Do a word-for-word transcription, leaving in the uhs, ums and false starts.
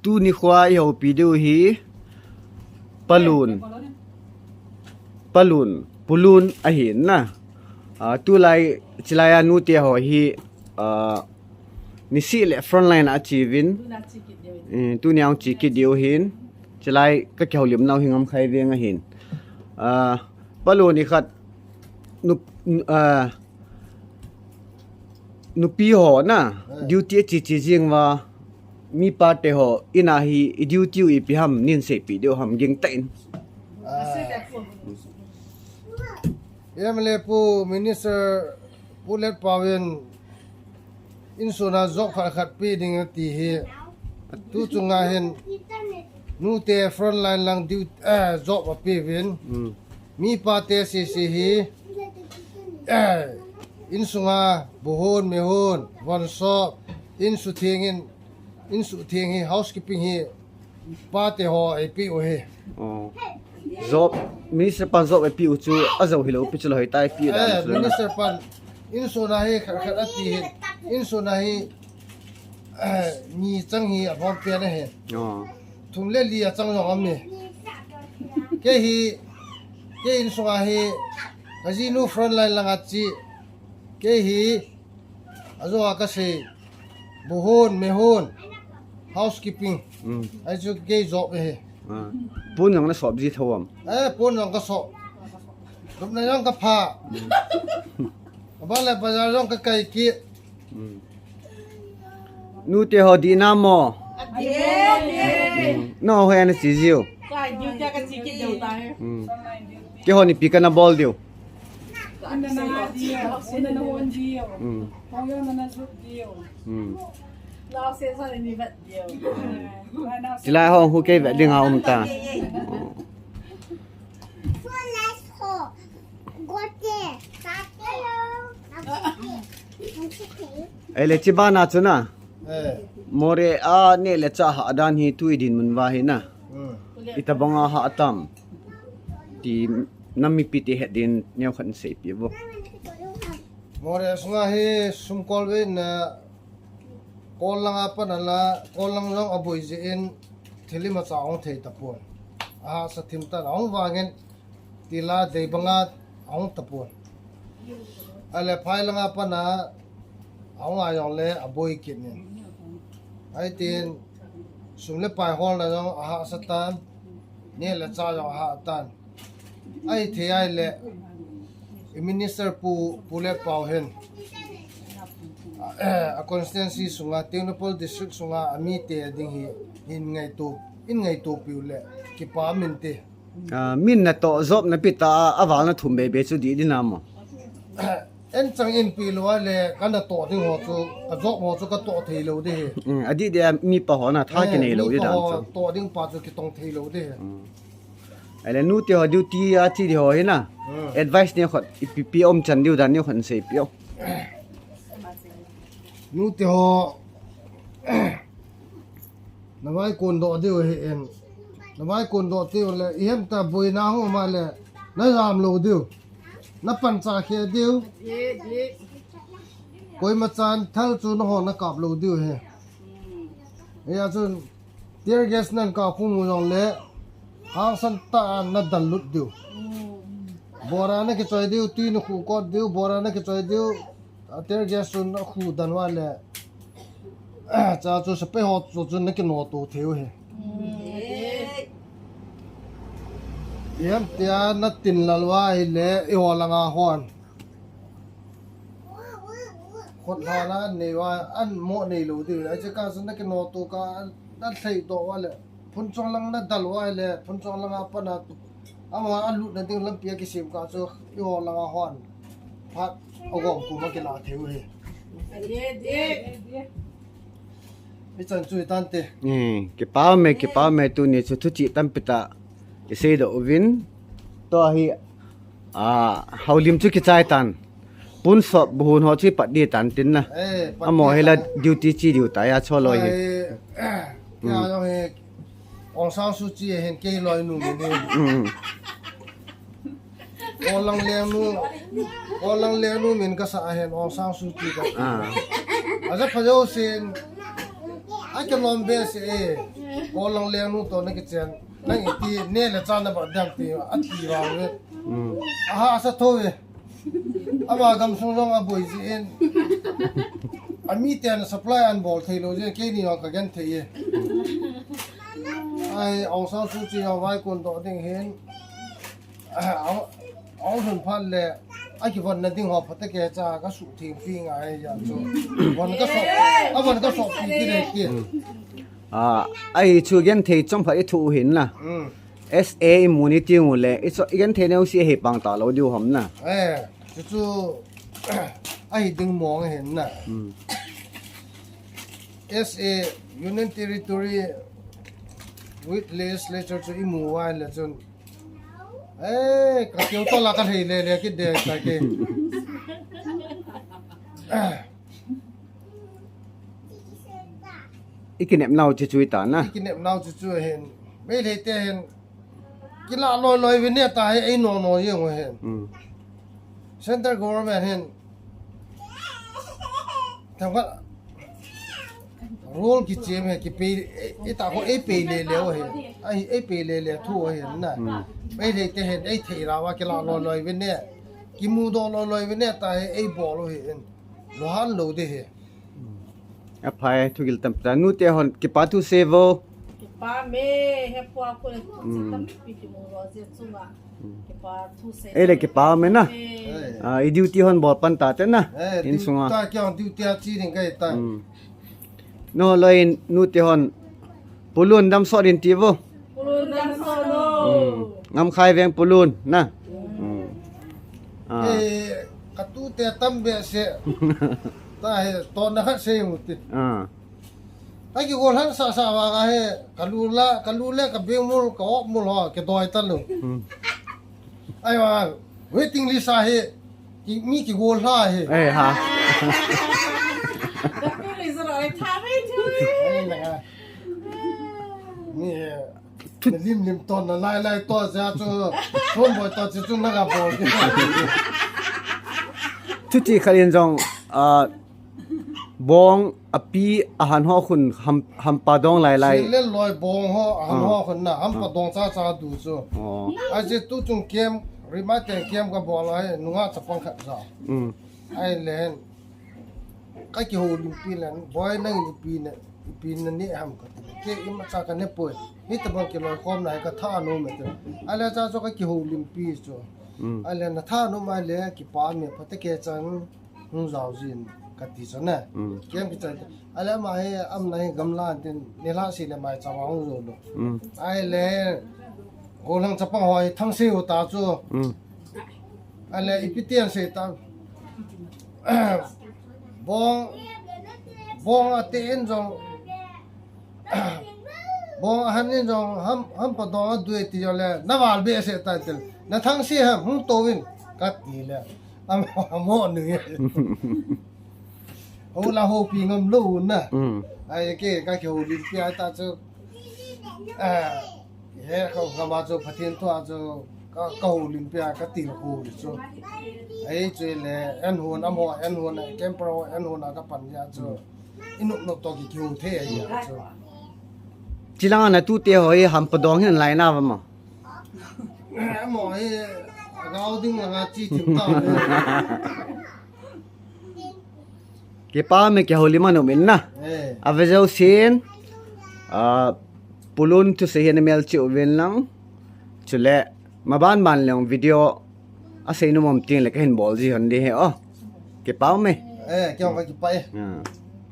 Tuni khoa i houpi diu hi Palun. Palun, Pulun ahin na. Ah, tulai, chilai a nute ho hi, ah, nisih le frontline a chi uvin. Eh, tuni a hung chi kit diu hin. Chilai ka kihoulimnau hi ngam khai veng ahin. Ah, Palun i khat nup-, n-, ah, nupi ho na, eh, duty a chi chi jing uva, mipa te ho, in a hi i duty u ipi ham, nin seipi diu ham, ging ta in. Ah. M L A pu, Minister pu Letpao in, insung a job khat khat pe ding ati hi. Tu chunga hin, nute frontline lang diu, eh, job a pe uvin. Hmm. Mipa te sisi hi, eh, insunga buhon, mehon, vonsop, insutheng in, insutheng hi housekeeping hi pa te ho eipe u hi. Oh. Job, Minister pan job eipe u chu ajou hilou pi chu lou hita eipe dan. Eh, chu Minister pan insung a hi khat khat ati hi, insung a hi, eh, ni chang hi abon pen ahi. Oh. Thum le li a chang jong um e. Kei hi, kei insung a hi, ka jinu frontline lang a chi. Kei hi, ajou a ka sei, buhon, mehon, housekeeping. Mm. Ahi chu kei job ahi. Ah. Pon jong na sop ji tho am? Eh, pon jong ka sop. Lupna jong ka pha. Mm. Abang le bazar jong ka kai kit. Mm. Nute ho dih nam mo? Adih, adih. Mm. Nangho hoi ana chi jiu. Ka duty a ka chi kit diu tai. Mm. Keiho nipi kana bol diu. Una na nga diu, una na hon diu. Mm. Hong yo na na jut diu. Mm. Lau se sa ni vat diu. Chilai ho hu kei vet ding a um ta. Ei le chi bana chu na. Eh. Moreh a neh le chah hah dan hi tu i dinmun uva hi na. Hmm. Itobang a hah tam. Ti nam mipi te het din neokhat in seipi vo. Moreh sunga hi sum kol ve na, kol lang a pan a la, kol lang jong aboi jeh in thil imacha ahung thei tapon. Ahahsa thim tan ahung vangin, tila dei banga ahung tapon. Ahile phai langa pana ahung a jongle aboi kit in. Ahi tin sum le pai holna jong ahahsa tan, neh le chah jong ahah tan. Ahi thei ahile i Minister Pu, Pu Letpao hin a, a constituency sunga, Tengnoupal District sunga amite ding hi, hin ngaito, in ngaito piu le kipa min te. Ah, min natoh job napi ta a, aval na thum bebe chu dih ding nam mo? En chang in pi lou ahile, ka natoh ding ho chu, ka job ho chu ka toh thei lou ding hi. Mm, adih dih a mipa ho na tha kinei lou ding dan chu. Toh ding pa chu kitong thei lou ding hi. Mm. Ahile nute ho duty a chi ding ho hi na. Mm. Advice neokhat ipi pi um chan diu dan neokhat seipi o. Nute ho, na vaikon doh diu hi en. Na vaikon doh diu le, ihem ta boina hung um a le, na jam lou diu. Na pancha khe diu. Koima chan thal chu na ho na kap lou diu hi. Hia chun, tear gas nan kap khu mu jongle, hangsan tah a na dal lut diu. Bora na kichoi diu, tui na khu kot diu, bora na kichoi diu. A tear gas chu na khu dan uva le, cha chu sepai ho chu, chu na kinoto thei u hi. Ihem tia na tin lal uva ahile, i ho langa hon. Khut lhana an nei uva, an mo nei lou diu. Ahi chu ka chu na kinoto ka, na thei doh uva le. Phunchong lang na dal uva le, phunchong langa pana, ama a lutna ding lampi a kisem ka chu, i ho langa hon. Phat, agom kum a kila thei u hi. Ichan chu itan te. Eh, kipa me, kipa me tuni chu thuchih tampi tah. Isei doh uvin. Tua hi, ah, houlim chu kichai tan. Pun sop buhun ho chu ipat ding tan tin na. Eh, pat ding tan. Amaho hi la duty chi diu ta ya cholo hi. Ai, eh, kei a jong hi, Aung San Suu Kyi hin kei loi nu min hi. Mm. Aung San leng nu, Aung San leng nu min kasa ahin Aung San Suu Kyi ka. Ah. Aja pha jo sin. Akilom behseh e. Kolang lengnu toh nakichen. Nang iti ne le cha na ba dam ti ati vang e. Hmm. Aha sa tho e. Ama gamsung jong aboi jin. Ami ten supply an bol thei lou jin keini jong kagenthei e. Ai, Aung San Suu Kyi jong vaikon doh ding hin. Aung, Aung San phat le, akivon na ding ho phatecha kasuhtheng pi ngai ahi chu. Von kasoh, avon kasoh pi kidei ti. Hmm. Ah, ahi chu genthei chomkhat ithoh u hin na. Hmm. S A imu ni ti u le, igenthei neo si ahi pang talou diu ham na. Eh, chu chu, ahi ding mong ahin na. Hmm. S A, Union Territory with Legislature chu imu uva le chun. Eh, kakeu tola kalhei lele kit ding tai ke. Ikinep nau chu chu ita na. Ikinep nau chu chu hin. Meitei te hin. Kila loi loi vin ne ta hi ei no no jeng u hin. Hmm. Central government hin. Thangkhat rule kichem hi kipe, eh, ita ko ei pe lele u hin. Ai, ei pe lele thu u hin na. Hmm. Meitei te hin ei thei ra uva kila loi loi vin ne. Kimudoh loi loi vin ne ta hi ei bol u hin. Lou han lou ding ahi. Aphai, thugil tam ta. Nute hon, kipa thu sei vo. Kipa me, hepu a kule, hmm, tampi kimu lou jeh chunga. Hmm. Kipa thu sei. Ei le kipa me na. Eh. Ah, i duty hon bol pan ta te na. Eh, in duty sunga. Ta kya duty a chi ding kai ta. Hmm. No, loi nute hon. Pu Lun damsot in ti vo. Pu Lun damsot lo. Hmm. Ngamkhai veng Pu Lun na. Hmm. Ah. Eh, katute tam behseh. Ta hi, tona khat sei u ti. Ah. Ai kigol han sasa vang ahi, kalu la, kalu le kabeng mul, ka op mul ho, kidoi talou. Hmm. Ai wa, waiting list a hi, ki, mi kigol lha hi. Eh, ha. Ai na, mi, eh, na lim lim ton na lai lai to ja chu, thon boi to chu chu na ga bol. Chuti khat in jong, ah, Bong api ahan ho khun ham, hampa dong lai lai. Sin le loi bong ho ahan, ah, ho khun na hampa, ah, dong cha cha du chu. Oh. Aje tu chung kem, rima te kem ka bol ai, nunga chapang khat ja. Mm. Ai len. Ka kihoulimpi len, boi nang ipi na, ipi na ne ham ka ti. Ke imacha ka ne poi. Hitabang kiloi khom na ka tha nom e te. Ai le cha chu ka kihoulimpi chu. Mm. Ai le na tha nom ai le kipa me phatecha. Hung jao jin kati chu na. Mm. Kem kichai. Ale ama hi, amna hi gamla tin, nilhah seh le maicham a hung jou lou. Mm. Ai le, gollhang chapang ho hi thangse u ta chu. Mm. Ale, ipi ti asei ta. Bong, bong ate in jong, Bong ahan in jong ham, hampa dong adui ti jong le, na val behseh tai til. Na thangse ham, hung tou vin, kati le. Amo, amo nui. Ho la houpi ngam lou na. Mm. Ai ke, ka kihoulimpi a ta chu. Ah, he, ka, ka ma chu Pathen thu a chu, ka, ka houlimpi a, ka tilkhou le chu. Ai chu le, en hon, amo, en hon, kempro, en hon a ka pan ja chu. Inop nop toh ki kiu thei ahi a chu. Chilanga na tute ho hi hampa dong hin lai na va mo. Mo hi agao ding langa chi thim ta. Kipa me kihoulim a nom in na. Eh. Ave jousen. Ah, Pu Lun thusei hi na melchih uvin lang. Chule, maban ban leng video asei nom um ting le kahin bol ji hon ding ahi o. Kipa me. Eh, kihou ka kipa e. Ah.